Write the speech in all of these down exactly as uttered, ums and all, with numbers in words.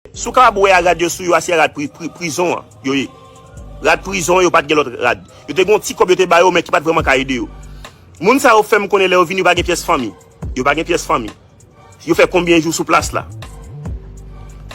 Si w kapab wè a rad yo sou yo a, se a rad pri, pri, prizon an yo ye. Rad prizon an, yo pa t gen lòt rad. Yo te gen yon ti kòb yo te ba yo, men ki pa t vrèman ka ede yo. Moun sa yo fè m konnen lè yo vini, yo pa gen pyès fanmi. Yo pa gen pyès fanmi. Yo fè konbyen jou sou plas la?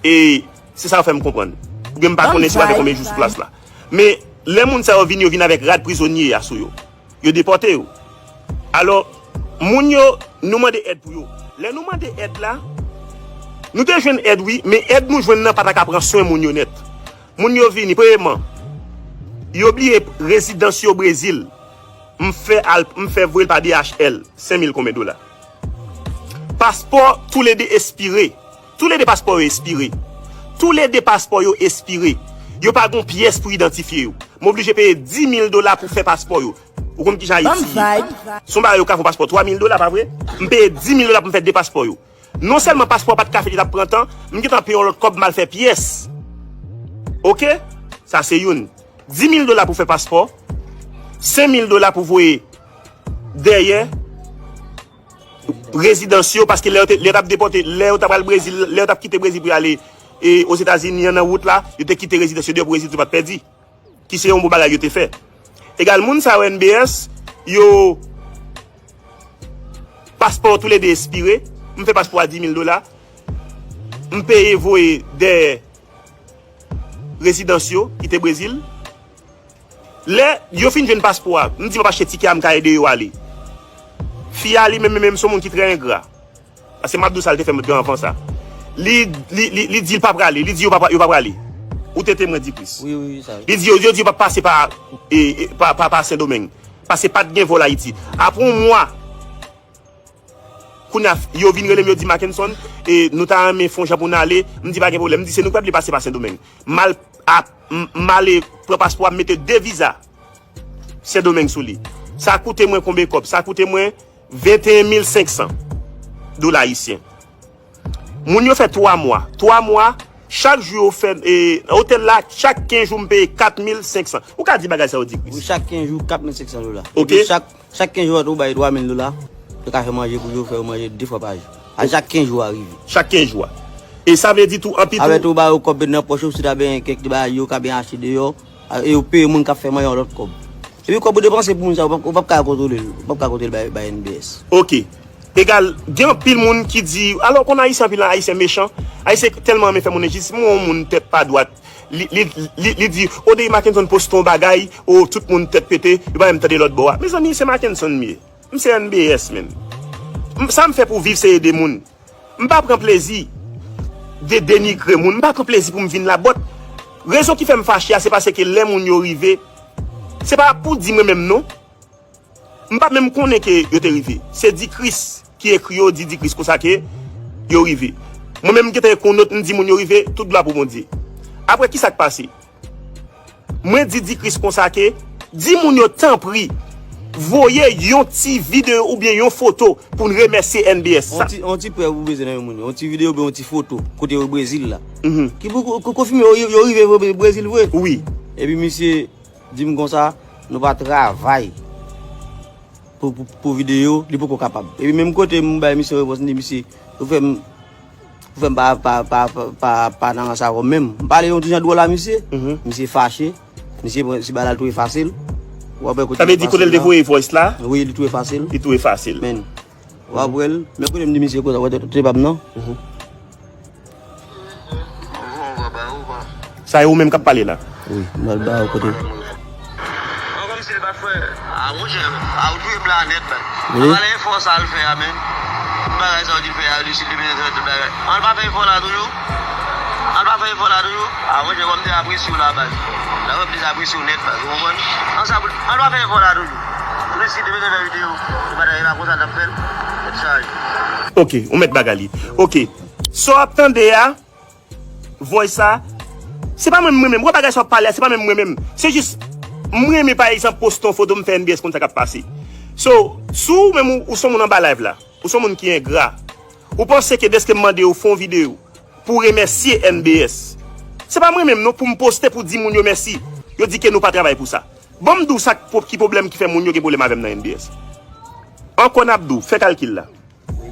E se sa yo fè m konprann. Oubyen m pa konnen si yo pa fè konbyen jou sou plas la. Men lè moun sa yo vini, yo vin avèk rad prizonye a sou yo. Yo depòte yo. Alò, moun yo, nou mande èd pou yo. Lè nou mande èd la, nou te jwenn èd wi, men èd nou jwenn nan pa ta ka pran swen moun yo nèt. Moun yo vini, premyèman, yo bliye rezidans yo Brezil. M fè al, m fè voye l pa D H L, senk mil konbyen dola. Paspò toulede espire. Toulede paspò yo espire. Toulede paspò yo espire. Yo pa gon pyès pou idantifye yo. M oblije peye dis mil dola pou fè paspò yo. Ou konn kijan Ayiti ye? Se yon bagay yo ka fè yon paspò twa mil dola, pa vre? M peye dis mil dola pou m fè de paspò yo. Non sèlman paspò a pa t ka fèt, li t ap pran tan, m gentan peye yon lòt kòb, m al fè pyès. Oke? Sa se youn. Dis mil dola pou fè paspò, senk mil dola pou voye dèyè rezidans yo, paske lè yo te, lè yo t ap depòte, lè yo t ap al Brezil, lè yo t ap kite Brezil pou y ale, e, Ozetazini an nan wout la, yo te kite rezidans yo deyò pou rezidans yo pa t pèdi. Ki se yon bon bagay yo te fè. Egal, moun sa yo N B S, yo, paspò toulede espire, m fè paspò a dis mil dola, m peye voye dèyè rezidans yo, ki te Brezil. Lè yo fin jwenn paspò a, m di m ap achte tikè a, m ka ede yo ale. Fi a li menm, menm, menm, se yon moun ki trè engra. Paske m ap di w sa l te fè m anvan sa. Li, li, li, li di l pa prale, li di yo pa, yo pa prale. Ou te temwen di Kris. Wi, wi, wi, sa. Li di yo, yo di yo p ap pase pa, e, e, pa, pa, pa Sendomeng. Paske pa t gen vòl Ayiti. Apre yon mwa, kounye a, yo vin rele m, yo di, Mackenson, e, nou ta renmen fè yon jan pou n ale. M di, pa gen pwoblèm. M di, se nou k pa vle pase pa Sendomeng. M al, m, m ale pran paspò a, m mete de viza Sendomeng sou li. Sa koute mwen konbyen kòb? Sa koute mwen venteyen mil senk san dola ayisyen. Moun yo fè twa mwa. Twa mwa, chak jou yo fè, e, otèl la, chak kenz jou, m peye kat mil senk san. Ou ka di bagay sa yo di Kris. Wi, chak kenz jou, kat mil senk san dola. Oke. Epi chak, chak kenz jou, ou bay twa mil dola. Yo ka fè manje pou yo, fè yo manje de fwa pa jou. A chak kenz jou a rive. Chak kenz jou a. E sa vle di tou, anpil tou. Avè tou, ba yo kòb nan pòch yo, si ta benyen kèk bagay yo ka benyen achte deyò. A, e yo peye moun k ap fè manyen yon lòt kòb. Epi kòb ou depanse pou moun sa, ou p ap, ou p ap ka kontwole l. Ou p ap ka kontwole l bay, bay N B S. Oke. Egal, gen anpil moun ki di, alò, konn Ayisyen, anpil Ayisyen mechan. Ayisyen tèlman renmen fè moun enjistis. M wè yon moun tèt pa dwat. Li, li, li, li di, o, Dèy Mackenson poste yon bagay, o, tout moun tèt pete, yo pa menm tande lòt bò a. Mezanmi, se Mackenson m ye. M se N B S, menm. M, sa m fè pou viv, se ede moun. M pa pran plezi de denigre moun. M pa pran plezi pou m vin labòt. Rezon ki fè m fache a, se paske lè moun yo rive, se pa pou di mwen menm non. M pa menm konnen ke yo te rive. Se di Kris ki ekri yo, di di Kris konsa ke yo rive. Mwen menm m gentan ekri yon nòt, m di moun yo rive, tout glwa pou Bondye. Apre, ki sa k pase? Mwen di di Kris konsa ke, di moun yo tanpri, voye yon ti videyo oubyen yon foto pou n remèsye N B S. Sa yon ti, yon ti prèv ou bezwen nan men moun yo, yon ti videyo oubyen yon ti foto kote yo Brezil la. Mhm. Ki pou ko-, ko-, konfime yo, yo rive vre Brezil vre. Wi. Epi misye di m konsa, nou pa travay pou, pou, pou videyo, li poko kapab. Epi menm kote m bay misye repons, m di misye, ou fè m, ou fè m pa, pa, pa, pa, pa, pa nan rans avè w menm. M pale yon ti jan dwòl a misye, mhm, misye fache, misye pran, si bagay la l tou efase l. W ap wè kote l efase l la. Sa vle di kote l te voye voice la? Wi, li tou efase l. Li tou efase l. Men, w ap wè l, men kote m di misye konsa, w wè te, te pa m nan. Mhm. Sa e ou menm k ap pale la? Wi, m pral ba ou kote. An kòmsi l pa t fè. A, monchè, a, ou touye m la nèt, man. Wi. A, pale efò sa l fè a, men. Tout bagay sa ou di l fè a, li si li bezwen fè tout bagay. An l pa fè efò la toujou? An l pa fè efò la toujou? A, monchè, wè m te apresye w la, baz. La, wè m te apresye w nèt, baz. Ou konprann? An sa, an l pa fè efò la toujou? Ou te si te bezwen fè videyo. Se pa, e pa konsa n ap fè l. Tèt chaje. Oke, ou mèt bagay li. Oke. Sa w ap tande a, voice sa, se pa mwen m renmen. Wè bagay sa w ap pale a, se pa menm mwen menm. Se jis, m renmen, pa egzanp, poste yon foto, m fè N B S konn sa k ap pase. So, si w menm ou, ou se yon moun anba live la, ou se yon moun ki engra, ou panse ke dèske m mande w fè yon videyo pou w remèsye N B S, se pa mwen menm non pou m poste pou di moun yo mèsi. Yo di ke nou pa travay pou sa. Ban m di w sa k, ki pwoblèm ki fè moun yo gen pwoblèm avè m nan N B S. Ankò n ap di w, fè kalkil la. Wi.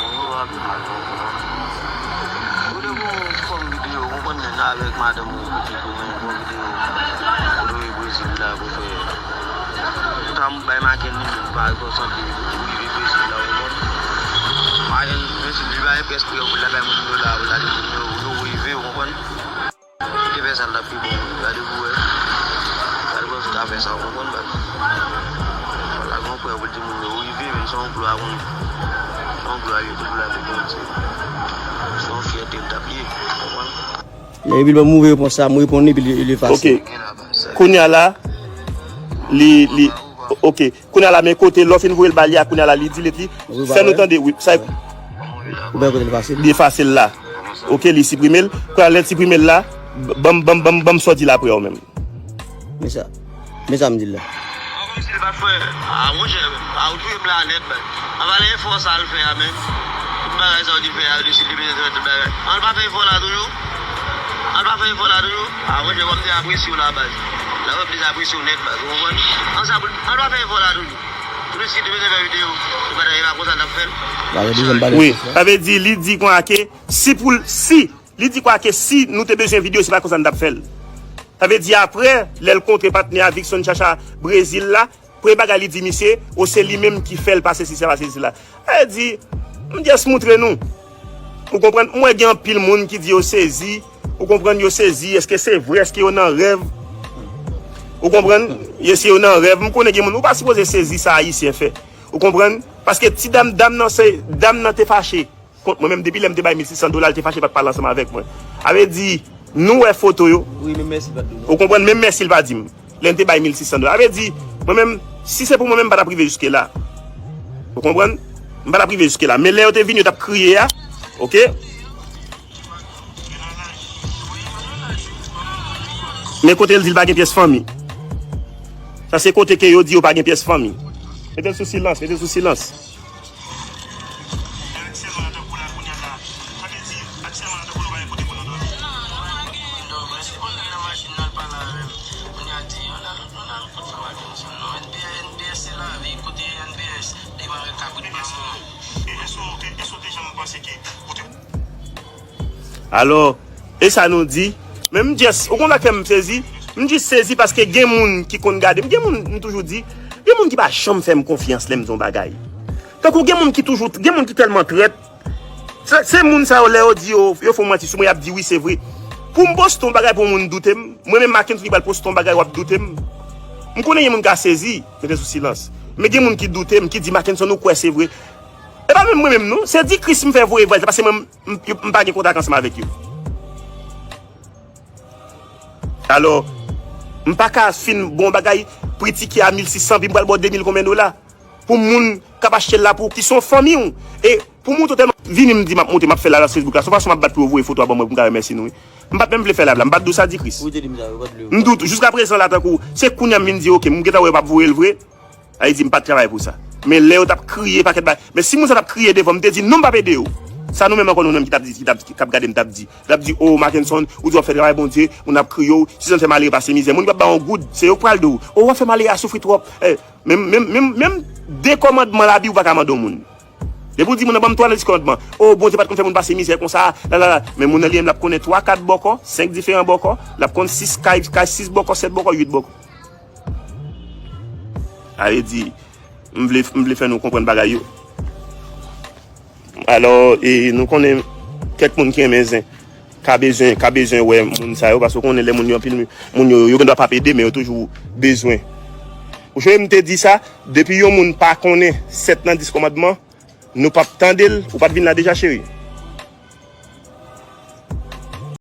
Ou ap mal, ou konprann? Ou te gon fòm videyo, ou konprann, menm avèk madanm ou, ou te gon fòm videyo. Ou te wè Brezil la, pou fè. Ou ta bay Maken li menm, pa egzanp, ou rive Brezil la, ou konprann? Maken, Brezil, li pa gen près pou yo, pou lakay moun yo la, pou lakay moun yo, yo rive, ou konprann? Li te fè sa l t ap pi bon. Gade pou wè. Gade pou wè si w ta fè sa, w konprann, baz. Fò l lage yon prè pou l di moun yo rive, men se yon glwa, konn. Se yon glwa li, tout glwa pou Bondye. Se yon fyète l t ap ye, w konprann. Men epi l ban m move repons sa, m reponn li, epi li, li efase. Ok. Kounye a la, li, li, ok. Kounye a la, men kote lè w fin voye l ba li a, kounye a la, li delete li. Wi, fè nou tande, wi. Sa, ou wè kote l efase l? Li efase l la. Ok, li siprime l. Kounye a, lè l siprime l la, ban m, ban m, ban m, ban m sa w di l apre w menm. Men sa, men sa m di l la. An kòmsi l pa t fè. A, monchè, a, ou touye m la nèt, baz. An pale efò sa l fè a, men. Tout bagay sa w di fè a, yo deside bezwen fè tout bagay. An l pa fè efò la toujou? An l pa fè efò la toujou? A, monchè, wè m te apresye w la, baz. La, wè m dezapresye w nèt, baz. Ou konprann? An sa pou, an l pa fè efò la toujou? Pou nou si te bezwen fè videyo, nou pa t, e pa konsa n t ap fè l. Wi, sa vle di, li di konsa ke si pou l, si, li di konsa ke si nou te bezwen videyo, se pa konsa n t ap fè l. Sa vle di, apre, lè l kontre patnè a Vixon Chacha Brezil la, premye bagay li di misye, o, se li menm ki fè l pase sesi la, pase sesi la. Sa vle di, M just montre nou. Ou konprann? M wè gen anpil moun ki di yo sezi. Ou konprann? Yo sezi. Èske se vre? Èske yo nan rèv? Ou konprann? Èske yo nan rèv? M konnen gen moun. Ou pa sipoze sezi sa Ayisyen fè. Ou konprann? Paske ti dam, dam nan se, dam nan te fache kont mwen menm depi lè m te bay mil sis san dola, l te fache, pa t pale ansanm avèk mwen. A vle di, nou wè foto yo. Wi, men mèsi pa di nou. Ou konprann? Menm mèsi l pa di m. Lè n te bay mil sis san dola. A vle di, mwen menm, si se pou mwen menm, m pa t ap rive jiske la. Ou konprann? M pa t ap rive jiske la. Men lè yo te vini, yo t ap kriye a. Oke? Men kote l di l pa gen pyès fanmi. Sa se kote ke yo di yo pa gen pyès fanmi. Mete l sou silans, mete l sou silans. Alò, e sa nou di? Men m just, ou konn sa k fè m sezi? M jis sezi paske gen moun ki konn gade m. Gen moun, m toujou di, gen moun ki pa janm fè m konfyans lè m di yon bagay. Tankou gen moun ki toujou, gen moun ki tèlman trèt. Se, se moun sa yo, lè yo di yo, yo fè w manti sou mwen, y ap di wi, se vre. Pou m poste yon bagay pou yon moun doute m, mwen menm Mackenson ki pral poste yon bagay, w ap doute m. M konnen gen moun ka sezi, mete sou silans. Men gen moun ki doute m, ki di, Mackenson, ou kwè se vre? E pa menm mwen menm non, se Dikris m fè voye vwal, se paske mwen, m, m, m pa gen kontak ansanm avèk yo. Alò, m pa ka fin bon bagay, pri tike a mil sis san, pi m pral ba w de mil konbyen dola. Pou moun k ap achte l la pou ki se yon fanmi w. E pou moun totalman vini m di m ap monte, m ap fè live sou Facebook la, se yon fason m ap bat pou yo voye foto a ban mwen pou m ka remèsye nou, wi. M pa t menm vle fè live la, m pa t di w sa Dikris. Ou te di m sa, yo pa t vle. M di w tou, jiska prezan la, tankou, se kounye a m vin di, oke, m gentan wè yo p ap voye l vre. Sa vle di m pa t travay pou sa. Men lè yo t ap kriye pakèt bagay. Men si moun sa t ap kriye devan m, m te di non, m p ap ede yo. Sa nou menm ankò nou menm ki t ap di, ki t ap, k ap gade m t ap di. L ap di, o, Mackenson, ou di w ap fè travay Bondye, moun ap kriye w, si sa n fè malere pase mizè. Moun yo p ap ba w yon goud, se yo k pral di w, o, w ap fè malere a soufri twòp. Eh, menm, menm, menm, menm de kòmandman Labib ou pa ka mande yon moun. Depi w di moun nan ban m twa nan dis kòmandman, o, Bondye pa t konn fè moun pase mizè konsa, la, la, la. Men moun nan li menm l ap konnen twa, kat bòkò, senk diferan bòkò, l ap konn sis kay, kay sis bòkò, sèt bòkò, uit bòkò. Sa vle di, m vle, m vle fè nou konprann bagay yo. Alò, e, nou konnen kèk moun ki renmen zen, ka bezwen, ka bezwen wè moun sa yo, paske w konnen lè moun yo anpil, moun yo, yo gendwa p ap ede, men yo toujou bezwen. Ou sonje m te di sa, depi yon moun pa konnen sèt nan dis kòmandman, nou p ap tande l, ou pa t vin la deja, cheri?